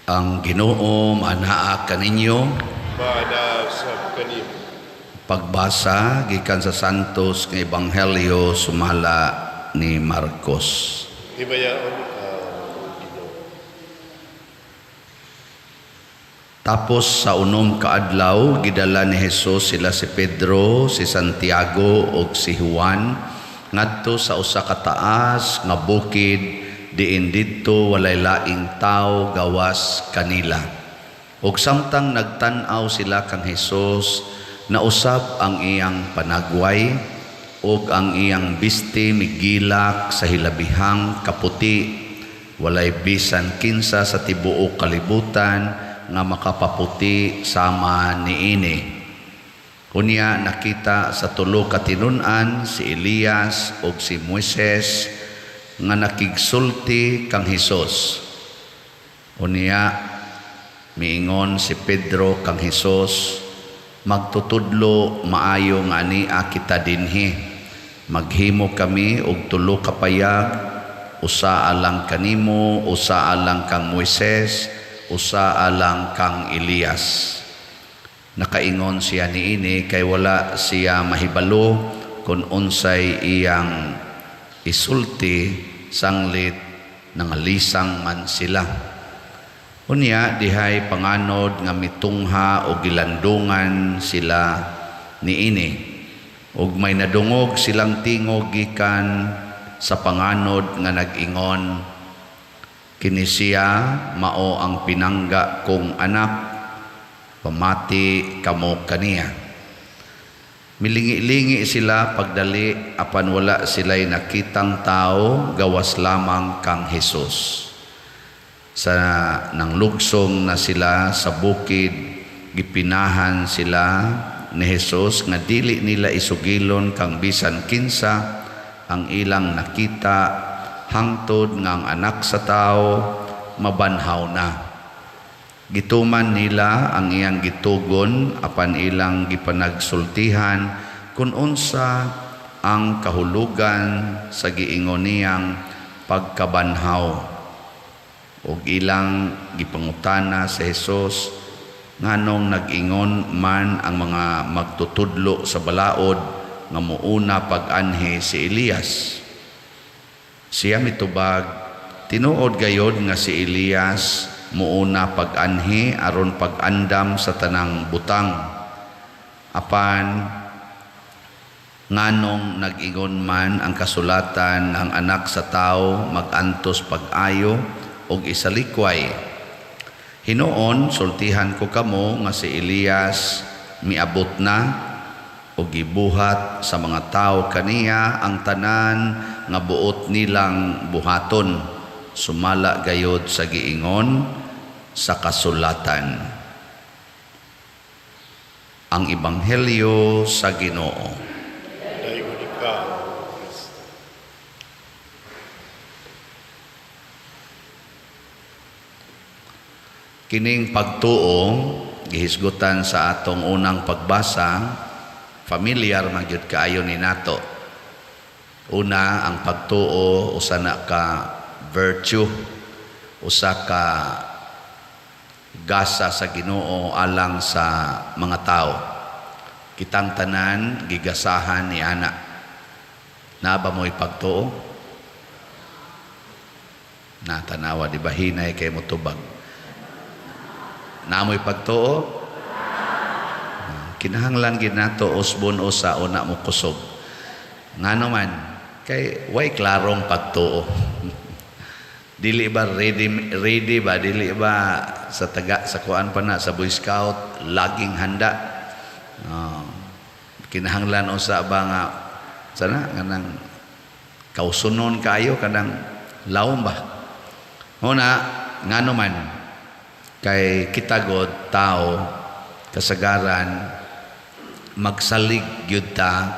Ang Ginoo maanaa kaninyo. Maanaa sab kanimo. Pagbasa gikan sa Santos nga Ebanghelyo sumala ni Marcos. Himayaon ikaw, Ginoo. Tapos sa 6 ka adlaw gidala ni Jesus sila si Pedro, si Santiago ug si Juan ngadto sa usa ka taas nga bukid diin didto walay laing tawo gawas kanila. Ug samtang nagtan-aw sila kang Hesus, nausab ang iyang panagway ug ang iyang bisti migilak sa hilabihang kaputi. Walay bisan kinsa sa tibuok kalibutan nga makapaputi sama niini. Unya nakita sa tulo ka tinun-an si Elias ug si Moises nga nakigsulti kang Hesus. Unya miingon si Pedro kang Hesus, magtutudlo, maayo nga ania kita dinhi. Maghimo kami og tulo ka payag, usa alang kanimo, usa alang kang Moises, usa alang kang Elias. Nakaingon siya niini kay wala siya mahibalo kung unsay iyang isulti, sanglit nangalisang man sila. Unya dihay panganod nga mitungha o gilandungan sila niini, ug may nadungog silang tingog gikan sa panganod nga nag-ingon, kini siya mao ang pinangga kong anak, pamati kamo kaniya. Milingi-lingi sila pagdali, apan wala sila'y nakitang tao gawas lamang kang Hesus. Sa nanglugsong na sila sa bukid, gipinahan sila ni Hesus nga dili nila isugilon kang bisan kinsa ang ilang nakita hangtod nga ang anak sa tao mabanhaw na. Gituman nila ang iyang gitugon apan ilang gipanagsultihan kun unsa ang kahulugan sa giingon niyang pagkabanhaw. Ug ilang gipangutana sa Hesus nganong nag-ingon man ang mga magtutudlo sa balaod nga muuna pag-anhi si Elias. Siya mitubag, tinuod gayod nga si Elias muuna pag-anhi aron pag-andam sa tanang butang. Apan nganong nag-ingon man ang kasulatan ang anak sa tao mag-antos pag-ayo og isalikway. Hinuon sultihan ko kamo nga si Elias miabot na og gibuhat sa mga tao kaniya ang tanan nga buot nilang buhaton, sumala gayod sa giingon sa kasulatan. Ang Ebanghelyo sa Ginoo. Daygon ikaw, Kristo. Kining pagtuo gihisgutan sa atong unang pagbasa, familiar man gyud kaayo ni nato. Una, ang pagtuo usa na ka virtue, usa ka gasa sa Ginoo alang sa mga tao. Kitang tanan gigasahan ni ana. Naa ba mo'y pagtuo? Natanawa di ba hinay kay motubag? Naa mo'y pagtuo? Kinahanglan gid nato usbon usa una mo kusog. Ngano man kay way klarong pagtuo. Dili ba ready ba, dili ba sa taga sa kuan pa na sa Boy Scout laging handa. Kinahanglan usa ba nga sana kanang kausunon kaayo kanang lawom ba. Una ngano man kay kita god tao kasagaran magsalig gyud ta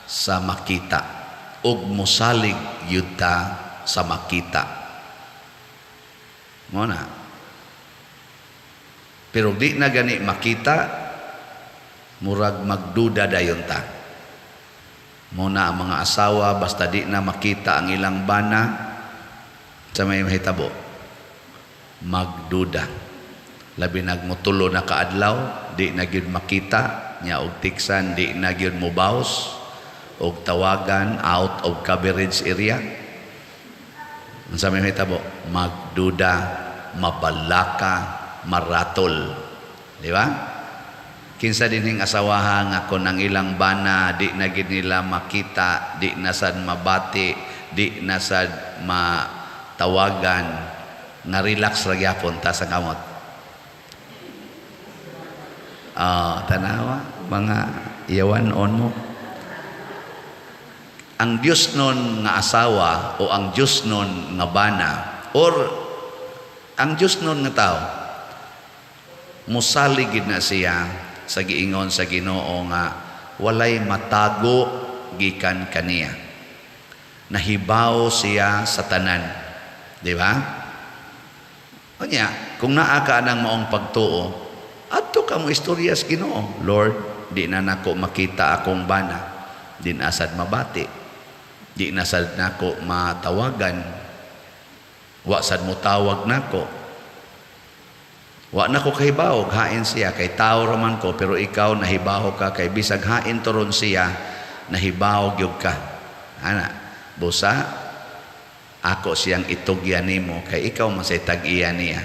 sa makita ug mosalig gyud ta sa makita. Mo na. Pero di na gani makita, murag magduda dayon ta. Mo na ang mga asawa basta di na makita ang ilang bana sa may mahitabo. Magduda. Labi nagmutulo na kaadlaw, di na gyud makita nya, og tiksan di na gyud mobaws, og tawagan out of coverage area. Unsa may mahitabo? Magduda, mabalaka, maratol. Di ba? Kinsa dinhing asawaha nga kon ang ilang bana di na gid nila makita, di na sad mabati, di na sad matawagan, nga relax ra gyapon ta sa kamot? Ah, tanawa mga iyawan on mo. Ang Diyos nun nga asawa o ang Diyos nun nga bana or ang Diyos nun nga tao, musalig gid na siya sa giingon sa Ginoo nga walay matago gikan kaniya. Nahibaw siya sa tanan. Di ba? Unya, kung naa ka nang maong pagtuo, adto ka mo istorya sa Ginoo. "Lord, di na nako makita akong bana. Di na sad mabati. Di na sad nako matawagan. Wa sad mo tawag nako. Wa nako kahibaw hain siya kay tao raman ko, pero ikaw nahibaw ka kay bisag hain turon siya, nahibaw gyud ka." Ana, busa ako siyang itugyan nimo kay ikaw man say tag-iya niya.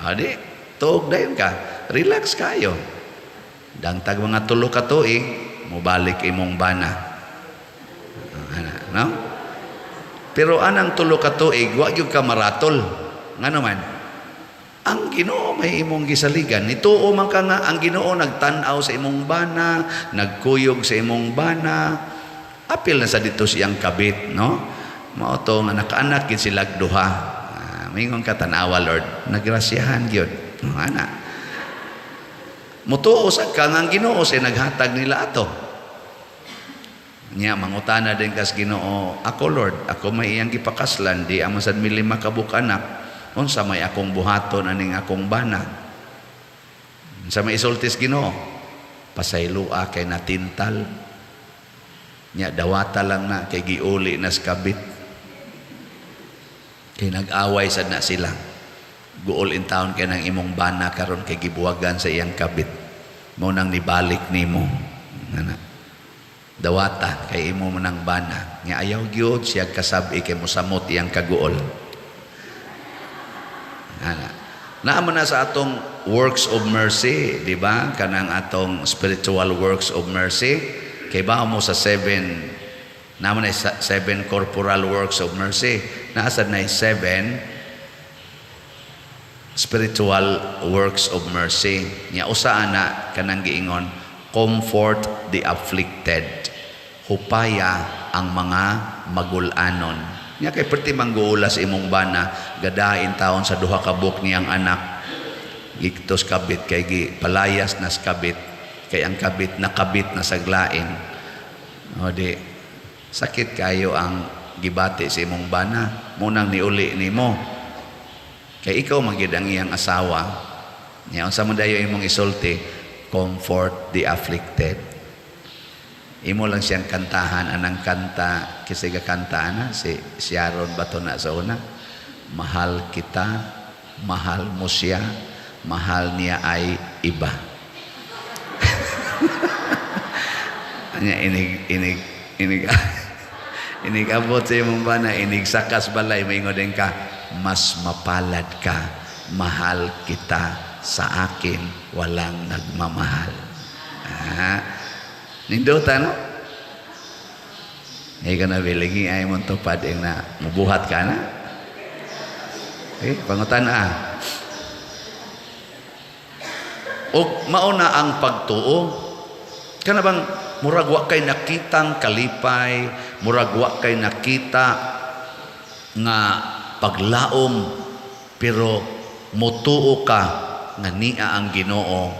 Adi, tuog dayon ka. Relax kayo. Dangtag mga 3 ka tuig, mobalik imong bana. Ana, no? Pero anang 3 ka tuig, wa gyud ka maratol. Ngano man? Ang Ginoo may imong gisaligan. Nituo man ka nga ang Ginoo nagtan-aw sa imong bana, nagkuyog sa imong bana. Apil na sa dito siyang kabit, no? Mao to nga nakaanak gid sila duha. Ah, mingon ka, "Tan-awa Lord, nagrasyahan gyud." No, ana. Mutuo sad ka nga ang Ginoo say naghatag nila ato. Nya mangutana din kas Ginoo, "Ako Lord, ako may iyang gipakaslan, di amo sad mi lima ka anak. Unsa may akong buhaton aning akong bana?" Unsa may isultis Ginoo? "Pasayloa kay natintal. Nya dawata lang na kay giuli na sa kabit. Kay nag-away sad na sila. Guol in town kay nang imong bana karon kay gibuwagan sa iyang kabit. Mao nang nibalik nimo. Nana. Dawata kay imo mo nang bana. Nya ayaw gyud siya kasab-i kay mosamot iyang kaguol." Ana. Naa man na sa atong works of mercy, di ba? Kanang atong spiritual works of mercy. Kay ba mo sa seven, naa man na seven corporal works of mercy. Naa sad na seven spiritual works of mercy. Nya usa ana kanang giingon, comfort the afflicted. Hupaya ang mga magulanon. Nya kay perti mangguula sa imong bana, gadain taon sa duha ka buok niyang anak. Giktos kabit kay gi palayas nas kabit kay ang kabit nakabit na saglain. O di sakit kayo ang gibati sa imong bana, munang niuli nimo. Kay ikaw man gyud ang iyang asawa. Nya unsa man dayo imong isulti? Comfort the afflicted. Imo lang siyang kantahan anang kanta kasi kanta ana si Sharon bato na sa una. "Mahal kita, mahal mo siya, mahal niya ay iba." Anya inig inig inig inig abot sa imong bana, inig sakas balay, maingon din ka, "Mas mapalad ka, mahal kita, sa akin walang nagmamahal." Ah, nindota, no? Ay ka na biligi ay mo tupad ing na mubuhat ka na. Eh, pangutan ah. Og mauna ang pagtuo. Kana bang murag wa kay nakitang kalipay, murag wa kay nakita nga paglaom, pero mutuo ka nga niya ang Ginoo,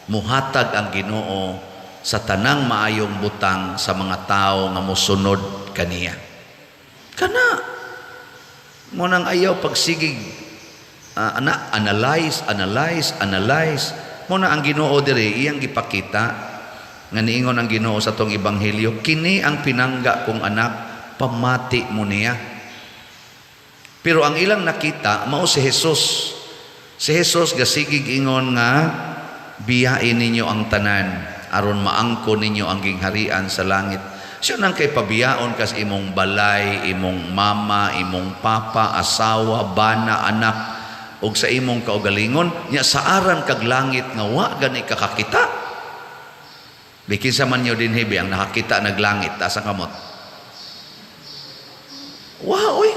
muhatag ang Ginoo sa tanang maayong butang sa mga tao nga mosunod kaniya. Kana mo nang ayaw pagsigig ana analyze, analyze, analyze. Mo na ang Ginoo diri iyang gipakita nga niingon ang Ginoo sa tong ebanghelyo, "Kini ang pinangga kong anak, pamati mo niya." Pero ang ilang nakita mao si Jesus. Si Jesus gasigig ingon nga biyain ninyo ang tanan aron maangko ninyo ang gingharian sa langit. Siya nang kay pabiyaon kas imong balay, imong mama, imong papa, asawa, bana, anak, ug sa imong kaugalingon, nya saaran kag langit nga wa gani ka kakita. Bikin sa man nyo din hibi ang nakakita nag langit, taas ang kamot. Wa oy.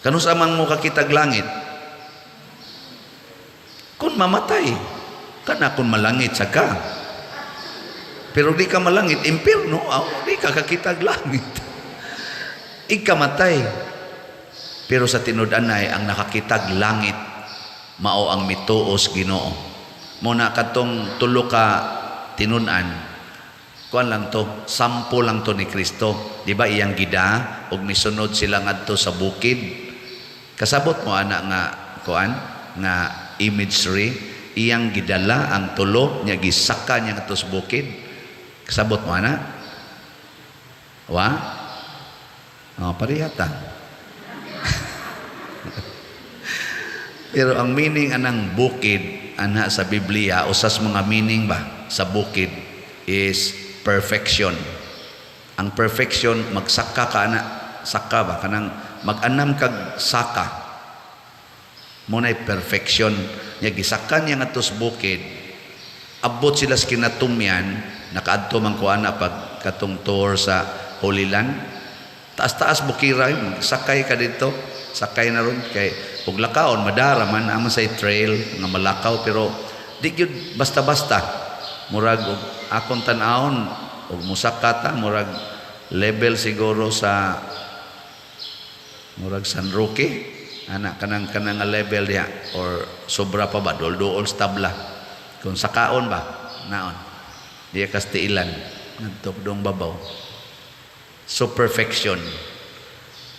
Kanus amang mo kakitag langit? Kung mamatay, kana kung malangit sa ka. Pero di ka malangit, impierno, aw, di ka kakitag langit. Ikamatay. Pero sa tinud-anay, ang nakakitag langit, mao ang mituos Ginoo. Muna katong tulo ka tinun-an, kuan lang to, sampo lang to ni Kristo. Di ba iyang gida, ug misunod sila ngadto sa bukid. Kasabot mo ana nga kuan nga imagery, iyang gidala ang tulo nya, gisaka niya ngadto sa bukid. Kasabot mo ana? Wa? Oh, parehata. Pero ang meaning anang bukid ana sa Biblia, usas mga meaning ba sa bukid is perfection. Ang perfection, magsaka ka ana, saka ba kanang mag-anam kag saka. Mo nay perfection nya, gisaka niya ngadto sa bukid. Abot sila sa kinatumyan, nakaadto man ko ana pag katong tour sa Holy Land. Taas-taas bukira, sakay ka dito, sakay na ron kay ug lakaon madara man amo sa trail nga malakaw, pero di gyud basta-basta. Murag og akong tan-awon og musaka ta, murag level siguro sa murag San Roque ana, kanang kanang nga level diha or sobra pa ba, dol-duol sa tabla kung sakaon ba naon diya Kastiilan ngadto dong babaw. So perfection,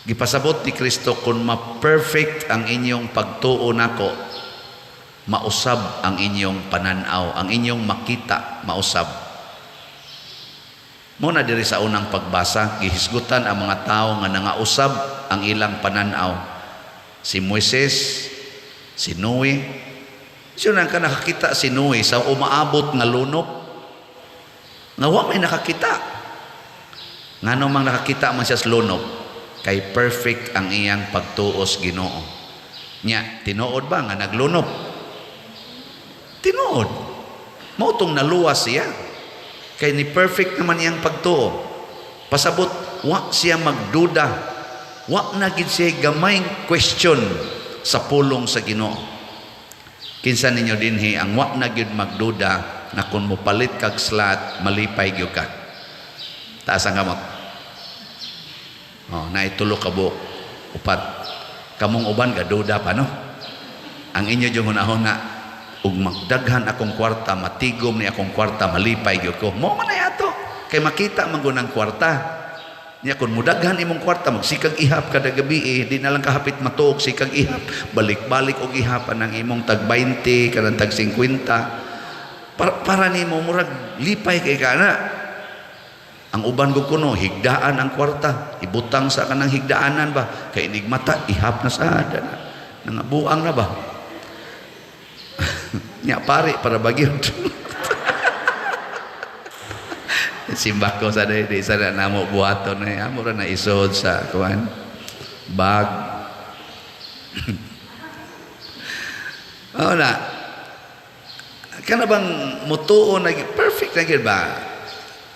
gipasabot ni Kristo, kung ma-perfect ang inyong pagtuo nako, mausab ang inyong pananaw, ang inyong makita, mausab. Muna diri sa unang pagbasa, gihisgutan ang mga tao nga nangausab ang ilang pananaw. Si Moises, si Noe. Siya nang ka nakakita si Noe sa umaabot nga lunop. Nga wa may nakakita. Ngano mang nakakita man siya sa lunop? Kay perfect ang iyang pagtuos Ginoo. Nya, tinuod ba nga naglunop? Tinuod. Mao tong naluwas siya. Kay ni perfect naman iyang pagtuo. Pasabot, wa siya magduda. Wa na gid siya gamay question sa pulong sa Ginoo. Kinsa ninyo dinhi ang wa na gyud magduda na kung mopalit kag slot, malipay gyud ka? Taas ang kamot. Oh, naitulo ka buok. Upat. Kamong uban gaduda pa, no? Ang inyo yung hunahuna, ug magdaghan akong kwarta, matigom ni akong kwarta, malipay gyud ko. Mo man ay ato. Kay makita man gud ang kwarta. Nya kun mudaghan imong kwarta, magsikag ihap kada gabi, eh, di na lang kahapit matuog, sikag ihap, balik-balik og ihap ang imong tag 20, kanang tag 50. Para nimo murag lipay kay kana. Ang uban ko kuno higdaan ang kwarta, ibutang sa kanang higdaanan ba, kay inigmata ihap na sa na nangabuang na ba. Nya pare para bagyon. Simbak ko sa di sa namo buhaton na amo ra na isod sa kuan bag. Oh na. Kana bang mutuo na perfect na gyud ba?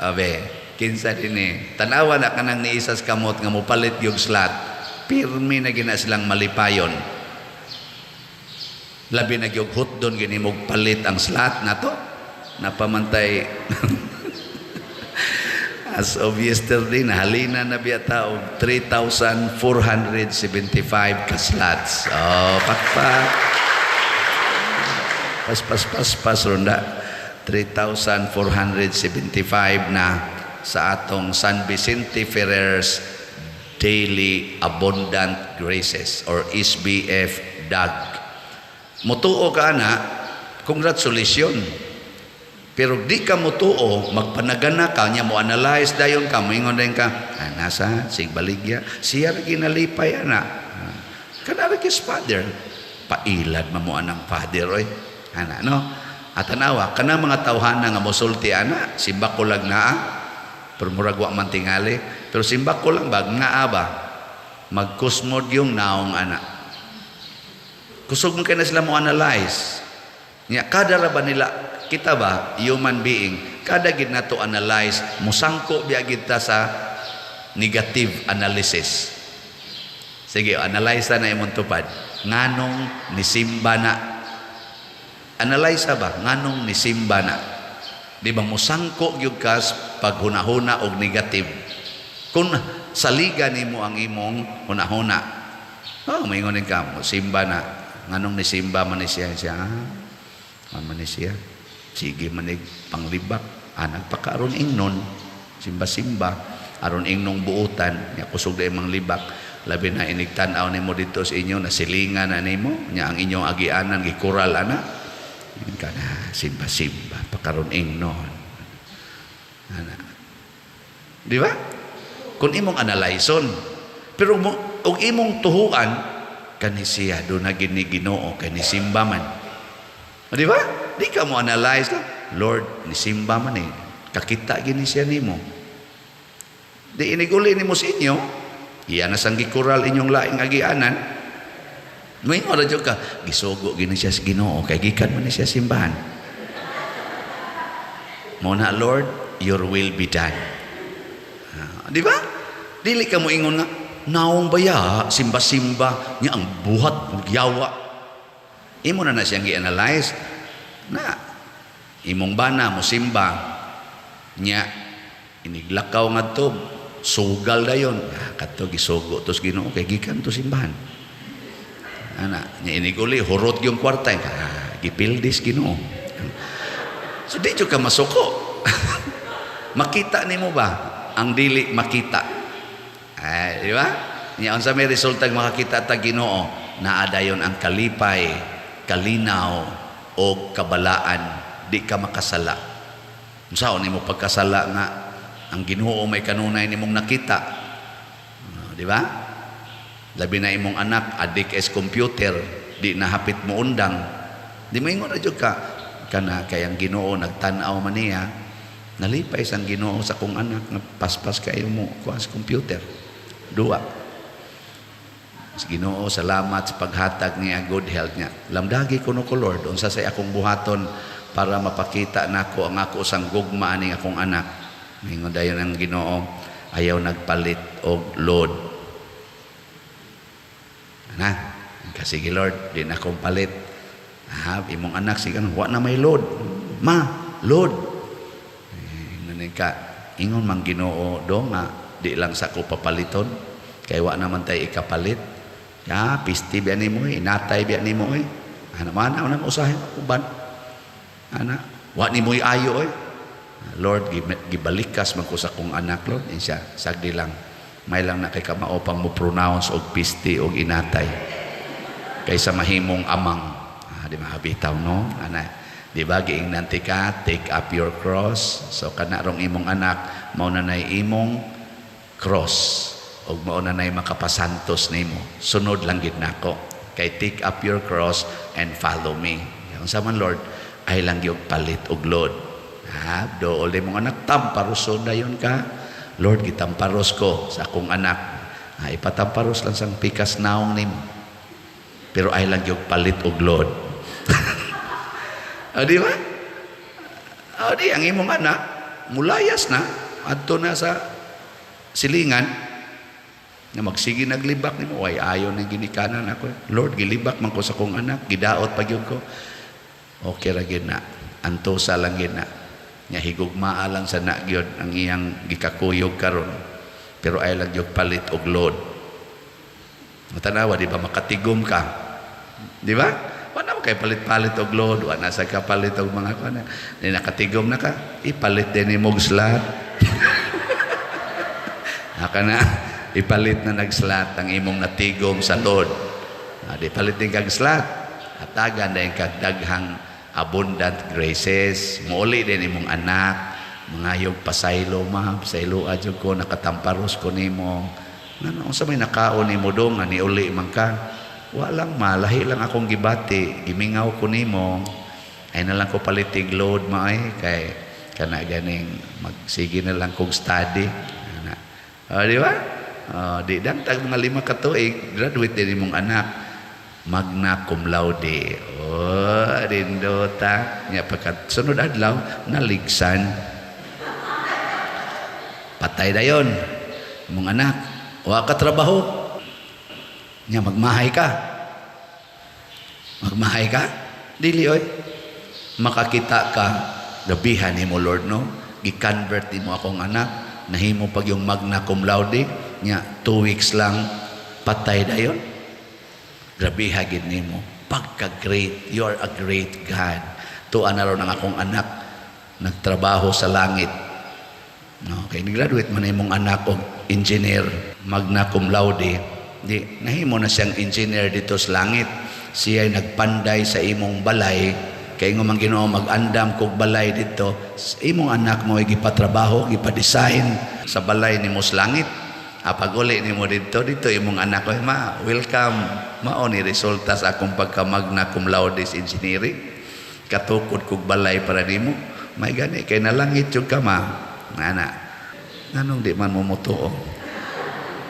Abe, kinsa dinhi. Tanawa na kanang niisas kamot nga mopalit yung slot. Pirmi na gina silang malipayon. Labi na gyud hotdon gini mog palit ang slot nato. Napamantay as of yesterday, nahalina na biya ta og 3,475 ka slots. Oh, pakpak. Pas pas pas pas ronda 3,475 na sa atong San Vicente Ferrer's Daily Abundant Graces or SBF DAG. Mutuo ka na, congratulations. Pero di ka mutuo, magpanagana ka, niya mo analyze dayon ka, moingon dayon ka, ah, nasa, sig baligya, siya ra ginalipay ana. Kana ra kis father. Pailad man mo anang father oy. Ana no. At tanawa kana mga tawhana nga mosulti ana, simba ko lang naa. Pero murag wa man tingali, pero simba ko lang bag naa ba. Magkusmod yung naong ana. Kusog mo kay na sila mo analyze. Nya kada ra ba nila kita ba human being, kada gid nato analyze, musangko biya gid ta sa negative analysis. Sige, analyze na imong tupad. Nganong nisimba na? Analyze ba? Nganong nisimba na? Di ba musangko gyud ka paghunahuna og negative? Kung saliga nimo ang imong hunahuna. Oh, maingon ka, simba na. Nganong nisimba man ni siya? Siya, ah, man ni siya. Sige manig panglibak. Ah, nagpakaaron ingnon. Simba-simba. Aron ingnong buutan. Nya kusog na imong libak. Labi na inig tan-aw nimo dito sa inyo, nasilingan na nimo, nya ang inyong agianan gikural ana. Ingon ka na simba-simba pakaron ingnon. Ana. Di ba? Kung imong analyson, pero mo, og imong tuhuan kani siya do na gini Ginoo kay nisimba man. Di ba? Di ka mo analyze lang. Lord, nisimba man eh. Kakita gini siya nimo. Di iniguli nimo sa inyo, iya na sang gikural inyong laing agianan. Moingon ra jud ka, gisugo gini siya sa Ginoo kay gikan man ni siya simbahan. Mo na, Lord, your will be done. Ah, di ba? Dili ka mo ingon nga naong baya simba-simba nya ang buhat yawa. Imo na na siyang gi-analyze na imong bana mo simba nya iniglakaw ngadto sugal dayon, ah, kadto gisugo tos Ginoo kay gikan to simbahan ana. Nya iniguli hurot yung kwarta, ah, gipildis Ginoo. So di jud ka masuko. Makita nimo ba ang dili makita? Ay, di ba? Nya unsa may resulta makakita ta Ginoo? Naa dayon ang kalipay, kalinaw o kabalaan, di ka makasala. Unsaon nimo pagkasala nga ang Ginoo may kanunay nimong nakita? Di ba? Labi na imong anak adik es computer, di na hapit mo undang. Di mo ingon ra jud ka kana kay ang Ginoo nagtan-aw man niya, nalipay sang Ginoo sa kong anak nga paspas kayo mo kuha sa computer. Duwa. Sa Ginoo, salamat sa paghatag niya good health niya. Lamdagi kuno ko, Lord, unsa say akong buhaton para mapakita nako ang ako sang gugma aning akong anak. Mingon dayon ang Ginoo, ayaw nagpalit og load. Ana, kasi Lord, di na akong palit. Ha, imong anak sige wa na may load. Ma, load. Eh, ka, ingon man Ginoo do nga di lang sa ko papaliton kay wa naman tay ikapalit. Ya, pisti biya nimo eh, inatay biya nimo eh. Ana man na usahay uban. Ana, wa nimo ayo eh. Lord, gibalikas man ko sa kong anak, Lord. Insya, sagdi lang. May lang na kay kamao pang mo pronounce og pisti og inatay. Kaysa mahimong amang. Ah, di mahabitaw, no? Ana, di ba giingnan ti ka, take up your cross. So kana rong imong anak, mao na nay imong cross og mao na nay makapasantos nimo. Sunod lang gid nako. Kay take up your cross and follow me. Unsa man, Lord, ay lang gyud palit og load. Ha, dool imong anak tamparuson dayon ka. Lord, gitamparos ko sa akong anak. Ha, ipatamparos lang sang pikas naong nimo. Pero ay lang gyud palit og load. O, di ba? O, di, ang imong anak, mulayas na, adto na sa silingan, na magsige naglibak nimo, ay ayo ng ginikanan ako. Lord, gilibak man ko sa akong anak, gidaot pa gyud ko. Okay ra gyud na. Antosa lang gyud na. Nya higugmaa lang sa na gyud ang iyang gikakuyog karon. Pero ay lang gyud palit og load. Matanawa, di ba makatigom ka? Di ba? Wala mo kay palit-palit og load, wala sa kapalit og mga kuan. Di nakatigom na ka, ipalit din nimo og slot. Aka na, ipalit na nag-slot ang imong natigom sa load. Ah, di palit din kag slot. Hatagan din kag daghang abundant graces. Muuli din imong anak, mangayog pasaylo ma, pasaylo adyo ko, nakatamparos ko nimo. Ngano unsa may nakaon nimo dong nga niuli man ka? Wa lang, malahi lang akong gibati, gimingaw ko nimo. Ay na lang ko palitig load ma ay kay kana ganing magsige na lang kog study. Ana. Oh, di ba? Oh, di dang tag mga 5 ka tuig, graduate din imong anak magna cum laude. Oh, nindota. Nya pagka sunod adlaw naligsan. Patay dayon. Imong anak, wa ka trabaho. Nya magmahay ka. Magmahay ka? Dili oy. Makakita ka, gabihan nimo, Lord, no? Gi-convert nimo akong anak, nahimo pag yung magna cum laude, nya 2 weeks lang patay dayon. Grabiha gid nimo. Pagka great, you are a great God. Tuan na ron ang akong anak nagtrabaho sa langit. No, kay ni-graduate man imong anak og engineer, magna cum laude. Di nahimo na siyang engineer dito sa langit. Siya ay nagpanday sa imong balay kay ingon man Ginoo, mag-andam kog balay dito. Imong anak mo ay gipatrabaho, gipa-design sa balay nimo sa langit. Ah, pag uli nimo dito, dito imong anak ko, "Ma, welcome. Mao ni resulta sa akong pagka-magna cum laude engineering. Katukod kog balay para nimo." May gani kay nalangit jud ka, ma. Ana. Nganong di man mo motuo?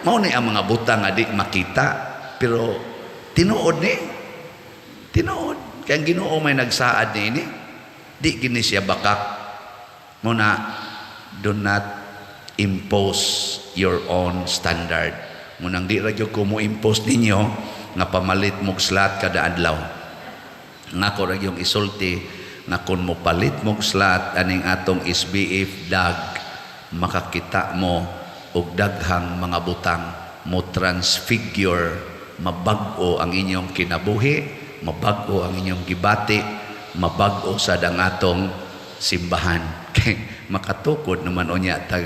Mao ni ang mga butang nga di makita pero tinuod ni. Tinuod. Kay ang Ginoo may nagsaad niini. Di gini siya bakak. Mao na do not impose your own standard. Munang di ra gyud ko mo impose ninyo nga pamalit mog slot kada adlaw. Nga ko ra yung isulti nga kung mo palit mog slot aning atong SBF dag, makakita mo og daghang mga butang mo transfigure, mabag-o ang inyong kinabuhi, mabag-o ang inyong gibati, mabag-o sad ang atong simbahan. Kay makatukod naman unya tag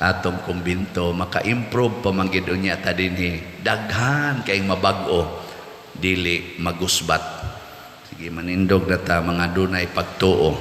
atong kumbinto, maka-improve pa man gid unya ta dinhi, daghan kay mabag-o, dili magusbat. Sige, manindog na ta, mga dunay pagtuo.